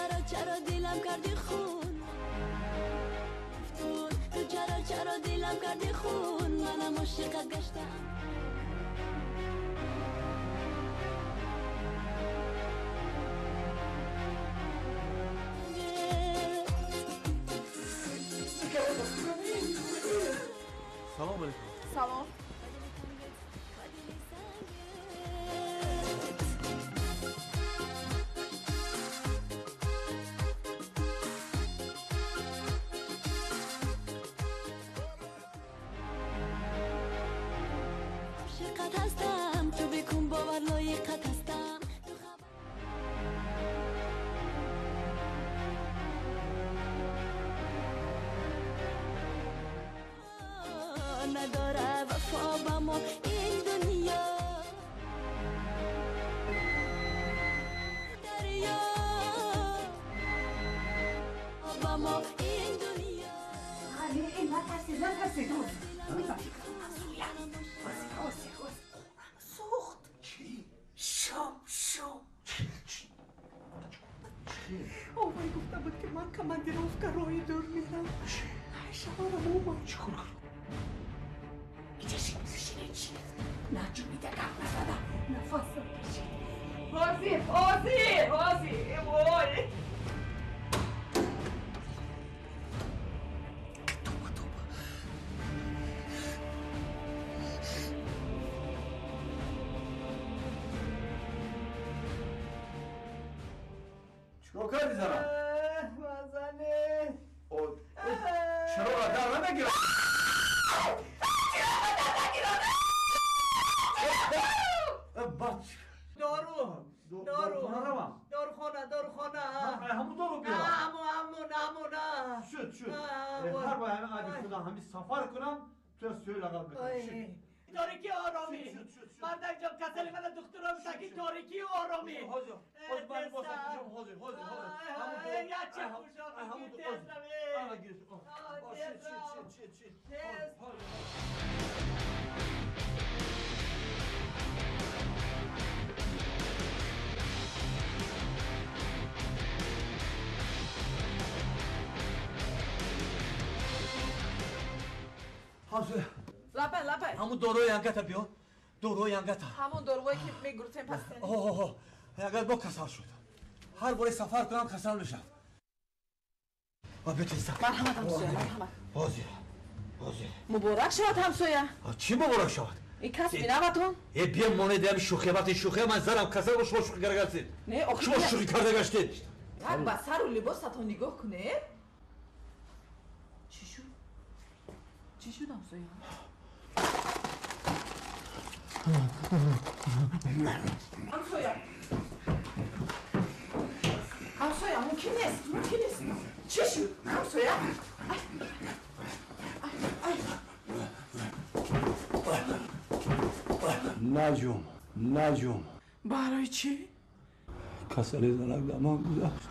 چرا چرا دلم کردی خون تو چرا چرا دلم کردی خون منم عاشقت گشتم سلام علیکم. سلام. عاشقت هستم تو بکن باور لایقت هستم تو خبر نداره وفا با ما این دنیا دریا با ما این دنیا نترسید نترسید سوخت. چی؟ شام شام آوای گفته بود که من командировка роҳи дур мерам. شبارم اومد. چیکار کنم؟ نجومیده گپ نزده نفسم کشید. حاضر حاضر حاضر وای توبه توبه. چیکار کردی زنم؟ مزنه چرا در نمیگیرم؟ دارو دارو داروخانه داروخانه همون دارو بیارم. همون همون همون شد شد هر بار همه عادی خودم همین سفر کنم تو از سوی لقب میکنم. تاریکی آرامی مردک جان کسل من دکترم تکی تاریکی و آرامی. حاضر حاضر من واسه حاضر حاضر حاضر یا چه خوشا تیز روی شد شد شد همسایه لپه لپه همون داروی ینگتا بیا. داروی ینگتا همون دارویی که میگورتیم پس اوه ینگت با کسل شد. هر باری سفر کنم کسل میشم. و بتیزم. مرحمت همسایه مرحمت. حاضر حاضر. مبارک شود همسایه. چی مبارک شود؟ این کس بینوتون؟ ای بیا مانه دیم شوخی وقتی شوخی من زنم کسل با شما شوخی کرده گشتید. نه آخه شما شوخی کرده گشتید. یک به سر و لباستون نگاه کنه. چی شد؟ چی شد همسایه؟ همسایه همسایه ممکن نیست ممکن نیست. چی شد همسایه؟ نجوم نجوم. برای چی؟ کسل زنک دمان گذشت.